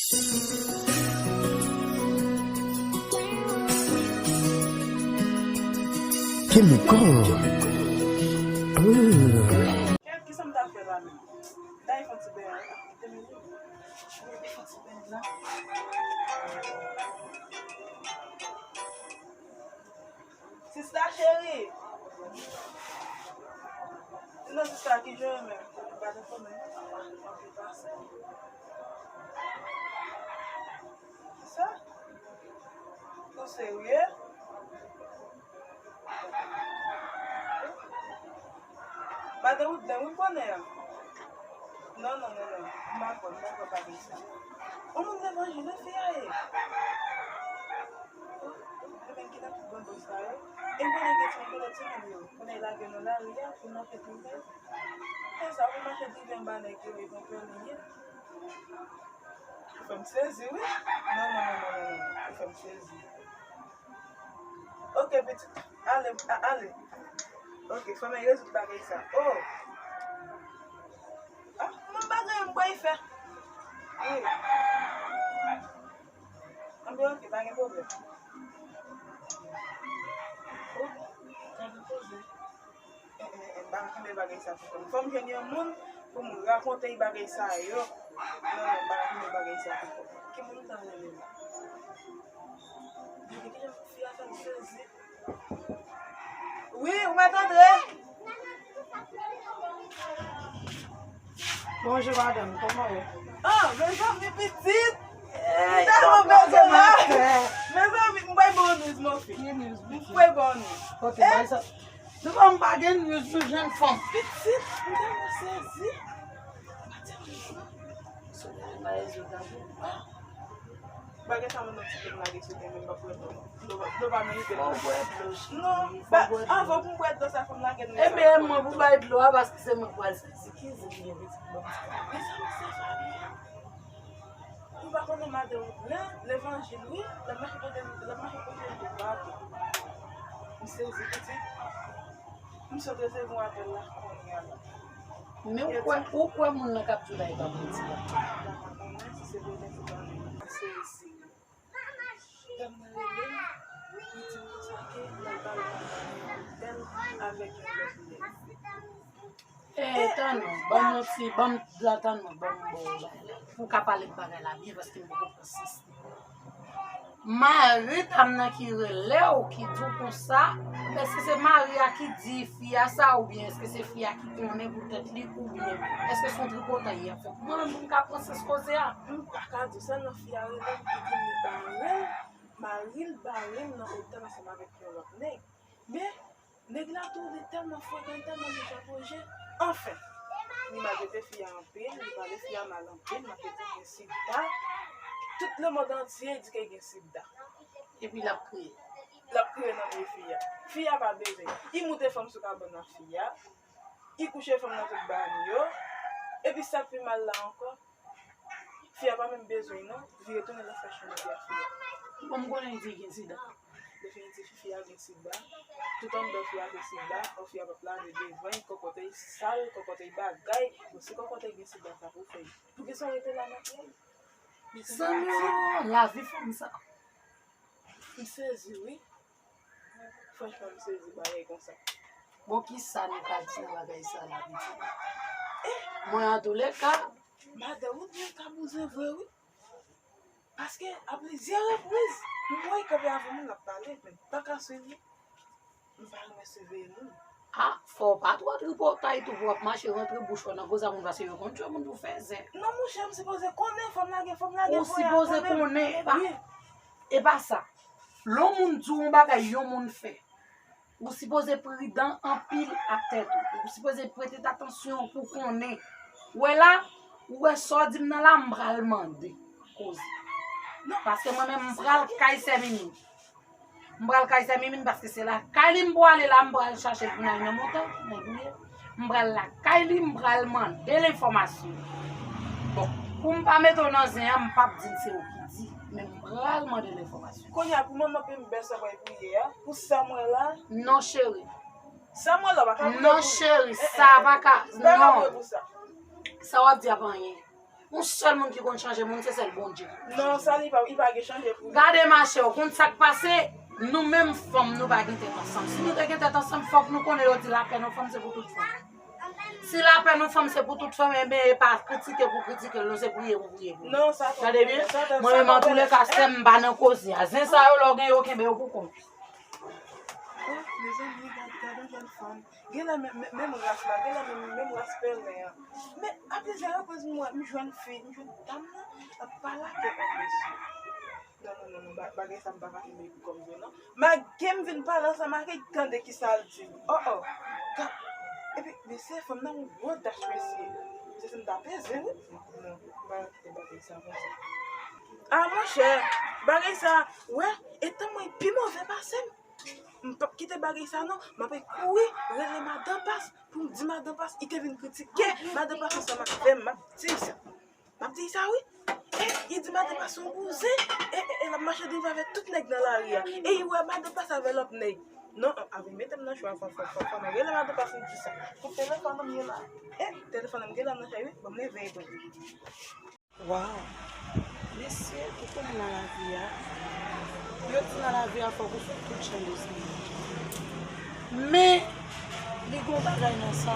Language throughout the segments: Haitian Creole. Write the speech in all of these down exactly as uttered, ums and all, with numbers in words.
Chemical. Kèt, kisa m ta fè la menm? Dayè fè yon ti bèy la. Kite m fè yon ti bèy la. Sista cheri. Di non sista ki jwe menm. Gade kòman. Kisa? Ou serye? Madan Woodley, wi, konnen an. Non, non, non, non. M pa kwè, m pa kwè bagay sa. Yon moun levanjil, wi, fi a ye. Ebyen, ki nan tout bann bòs sa yo? E m konnen gen timoun, konnen timoun yo. Konnen lage nan lari a, pou mache drive. Konsa, pou mache drive anba nèg yo, e konprann li ye. Ou fè m sezi, wi. Non, non, non, non, non, non. Ou fè m sezi. Ok, pitit. Ale, a- ale. Ok, fò mwen rezoud bagay sa. Oh! Ah, mwen bagay m pral fè. Wi. Anben, ok, pa gen pwoblèm. Oh, gade koze. Eh, eh, eh, m pa ka kenbe bagay sa pou kò m. Fò m jwenn yon moun pou m rakonte l bagay sa yo. Non, non, m pa ka kenbe bagay sa pou kò m. Ki moun m ta rele la? Gade kijan fi a fè m sezi. Wi, ou mèt antre. Bonjou madanm, kòman w ye? Ah, mezanmi pitit! M tèlman bezwen la! Mezanmi, m bay bon news, mon fi. Ki news, pitit? M bay bon news. Kote, bay sa. Nou pa m pa gen news, nou jwenn fanm. Pitit, m tèlman sezi. Solèy bay zye gade. Bagay sa mwen nan ti pye m lage sou tè men m p ap bwè dlo non. Dlo pa merite m. Fò w bwè dlo cheri. Non, anvan pou m bwè dlo sa fò m lage dlo sa. Ebyen mwen pou bay dlo a paske se mwen k pral sezi. Ki zen ki gen pitit bon. Mezanmi se fanmi an. Ou pa konnen madan Woodley, levanjil wi, l ap mache pote l, l ap mache pote l toupatou. M sezi pitit. M sot resevwa apèl la kounye a la. Men ou kwè, ou kwè moun nan k ap di w la e pa manti a? M pa ka konnen si se vrè si se pa vrè. M sezi. Dam nan rele m, li di m konsa ke l al pale avèk yon lòt nèg. Eh, tann non, ban m yon ti, ban m, tann non, ban m ba w bagay la. Pou w ka pale m bagay la byen, paske m poko pran sans li. Mari dam nan ki rele w, ki di w konsa, èske se mari a ki di fi a sa, oubyen èske se fi a ki konnen pou tèt li, oubyen èske se yon tripotay y ap fè? Mwen menm, pou m ka pran sans koze a. M pa ka di w, sèlman fi a rele m, li di m li bare l, mari l bare l nan otèl ansanm avèk yon lòt nèg. Men, nèg la tou, li tèlman frekan, li tèlman mechan pwoje. Anfen, li maltrete fi a anpil, li pale fi a mal anpil, maltrete gen sida. Tout lemonn antye di ke gen sida. Epi l ap kriye. L ap kriye nan pye fi a. Fi a pa bezwen. Li moute fanm sou kabann a fi a. Li kouche fanm nan tout bagay yo. Epi sa k pi mal la ankò, fi a pa menm bezwen non, vire tounen l ap fè chou nan pye a fi a. Kòman m konnen li di l gen sida? Definitif fi a gen sida. Tout anndan fi a gen sida. Fi a p ap lave devan l, kòkòt li sal, kòkòt li bagay. Bon, si kòkòt li gen sida, sa pou fè l. Poukisa w rete la nan pye l? Mezanmi o, lavi fanm sa. M sezi wi. Franchman, m sezi bagay konsa. Bon, kisa nou ka di nan bagay sa la, pitit? Mwen, antouleka. Madan Woodley ka bouzen vre wi. Paske a plizyè repriz, m wè l kanpe avè moun l ap pale, men m pa ka swiv li. M pa renmen siveye moun. Ah, fò w pa twò tripotay tou pou w ap mache rantre bouch ou nan koze a moun, paske yo konn tchwe moun pou fè zen. Non monchè, m sipoze konnen, fò m lage, fò m lage. Ou sipoze konnen, e pa, e pa sa. Lè yon moun di w yon bagay yon moun fè, ou sipoze pridan anpil ak tèt ou. Ou sipoze prete atansyon pou konnen. Ou wè la, ou wè sa w di m nan la, m pral mande koze. Paske mwen menm, m pral kay sè Mimi. M pral kay sè Mimi paske se lakay li m pwale la, m pral chache l pou n al nan montay, nèg ou ye. M pral lakay li, m pral mande l enfòmasyon. Bon, pou m pa mete w nan zen an, m p ap di l se ou ki di, men m pral mande l enfòmasyon. Kounye a, pou manman Pembè sa pral priye a, pou sa m wè la. Non, cheri. Sa m wè la, w pa ka priye pou li. Non, cheri, sa pa ka, non. Sa w ap di a pa anyen. Yon sèl moun ki konn chanje moun, se sèl Bondye. Non, sa li pa, li pa gen chanje pou li. Gade machè, ou konn sa k pase? Nou menm fanm, nou pa gen tèt ansanm. Si nou te gen tèt ansanm, fòk nou konnen yo di lapè nan fanm se pou tout fanm. Si lapè nan fanm se pou tout fanm, ebyen, e pa kritike pou kritike, non, se priye pou priye pou li. Non, sa pa. Gade byen, mwen menm, antouleka, sè m, m pa nan koze a. Zen sa yo, lè w gen yo, kenbe yo pou kont. Oh, mezanmi, gad, gad yon jèn fanm. Genlè menm, menm, menm ras la, genlè menm, menm ras pèlen an. Men, a plizyè repriz, m wè, m jwenn fi, m jwenn dam nan, ap pale ak yon mesye. Non, non, non, non, ba-, bagay sa m pa ka kenbe pou kò m vre, non. Malgre m vin pale ansanm ak li, tande kisa l di m. Oh, oh. Ka-, epi, mesye, fanm nan yon gwo dach, mesye. Mesye, se m ta peze, wi. Non, m pa kite bagay sa konsa. Ah, monchè, bagay sa, wè, etan mwen pi move pase m. M p ap kite bagay sa non, m ap kouri rele madan Pas pou m di madan Pas, li te vin kritike madan Pas ansanm avè m, m ap di l sa. M ap di l sa wi. E li di madan Pas se yon bouzen, e, e, e l ap mache devan avèk tout nèg nan lari a. E li wè madan Pas avè lòt nèg. Non, avè mete m nan chwa, fò, fò, fò, fò mwen rele madan Pas m di sa. Kout telefòn nan m ye la. E telefòn nan m gen la nan chay wi, ban m leve e pran. Waw! Mesye, ou konnen nan lavi a, yo di nan lavi a fòk ou fè tout jan de zanmi. Men, li gon bagay nan sa.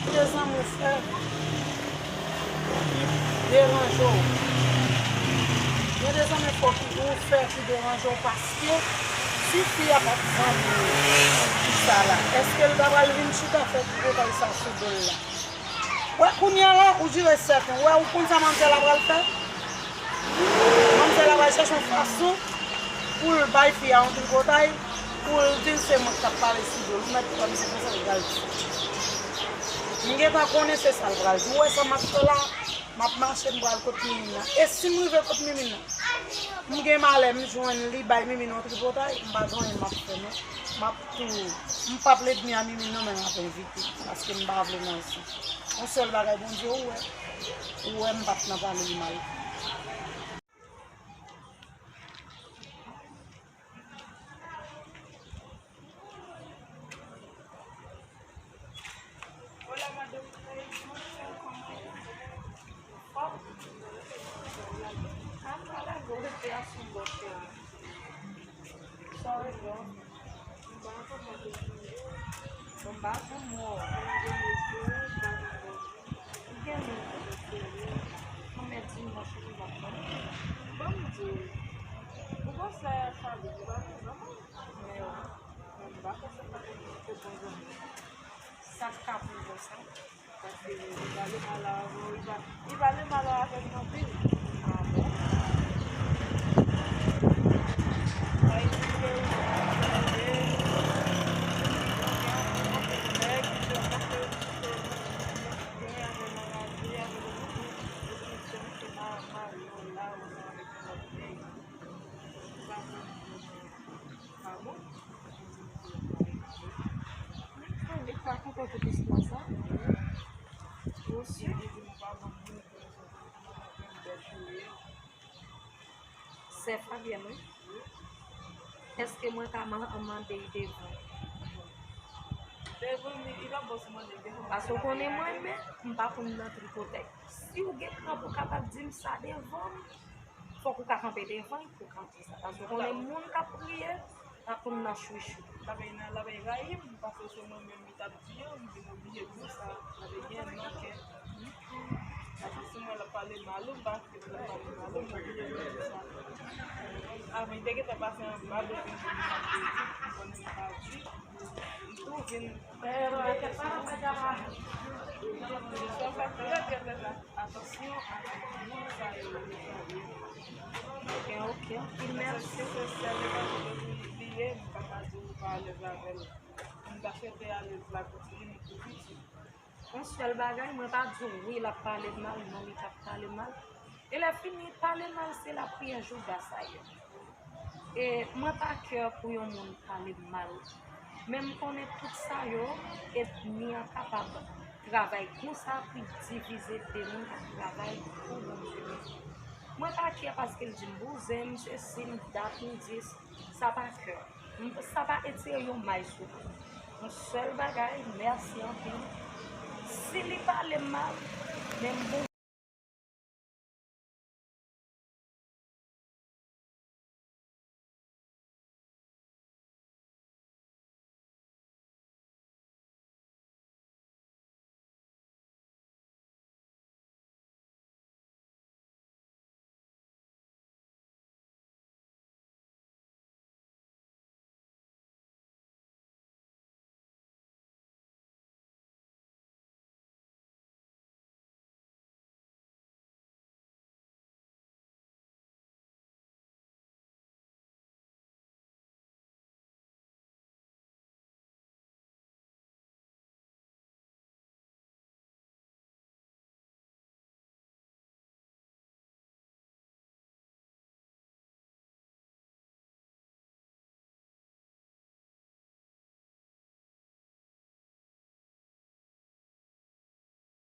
Ki de zanmi w fè ki deranje w? Gen de zanmi fò ki ou fè ki deranje w paske si fi a pa t zanmi w, ki sa la? Èske l ta pral vin chita fè tripotay sa sou do l la? Wè, kounye a la, ou jire sèten. Wè, ou konn sa manzè la pral fè? Manzè la pral chèche yon fason pou l bay fi a yon tripotay, pou l di l se mwen k t ap pale sou do l. Ou mèt kwè m se konsa l pral di. M gentan konnen se sa l pral di. Ou wè sa m ap fè la? M ap mache, m pral kot Mimina. E si m rive kot Mimina, m gen malè, m jwenn li bay Mimina yon tripotay, m pa gen anyen m ap fè, non. M ap tou, m p ap lènmi a Mimi non, men m ap envite l, paske m pa vle nan sa. Yon sèl bagay, Bondye, ou wè, ou wè m pa t nan pale l mal. Sorry, bro. M pa konprann ou di. Bon, m pa konn mò. M gen mèt di m nan cheri m pa konn. Bon, m di, ou panse sa vle di pa konn zanmi? Men, men m pa panse sa vle di se bon zanmi. Sa k ka pwouve sa? Paske li pale mal avè w, li pa, li pale mal avè m anpil. Ah bon? Sa vle di ke ou gen anpil nèg ki te panse ke ou te gen avè nan lavi a, epi ou te mete ma-, mayo la, ou nan avèk yon lòt nèg. Ou pa konn. Ah bon? Ou pa kontan tout istwa sa? Ou si? Sè Fabyèn, wi. Èske mwen ka man-, mande l devan? Devan li, li pa bon si mande l devan. Paske ou konnen mwen menm, m pa konn nan tripotay. Si w gen kran pou w kapab di m sa devan m, fòk ou ka kanpe devan l pou w ka di sa. Paske ou konnen moun k ap kriye, pa konn nan chwichou. L ap, l ap rayi m, paske se mwen menm li t ap di yo, m vin oblije di sa. Sa vle gen nan kè. Paske si m wè l ap pale mal ou, m pa aksepte l ap pale mal ou, m oblije di sa. Avan, li te gentan pase anba do m, m vin di sa m te di, m konnen m pa di. M tou vin fè erè, sa fè trè, trè, trè atansyon ak moun sa yo, mezanmi. Ok, ok, anpil mèsi. Se sèl evanjil li ye, m pa ka di ou pa alèz avè l. M ta swete alèz la kontinye, m tou piti. Yon sèl bagay, mwen pa di w wi, l ap pale m mal, non, li t ap pale m mal. E lè fini, pale mal, se lapriyè Jouda sa ye. E mwen pa kè pou yon moun pale m mal. Men m konnen tout sa yo, ènmi an kapab travay konsa pou l divize de moun k ap travay pou Bondye. Mwen pa kè paske l di m bouzen, m sesi, m dat, m dis, sa pa kè. M, sa pa etire yon may sou mwen. Yon sèl bagay, mèsi anpil. Si li pale m mal, men m bon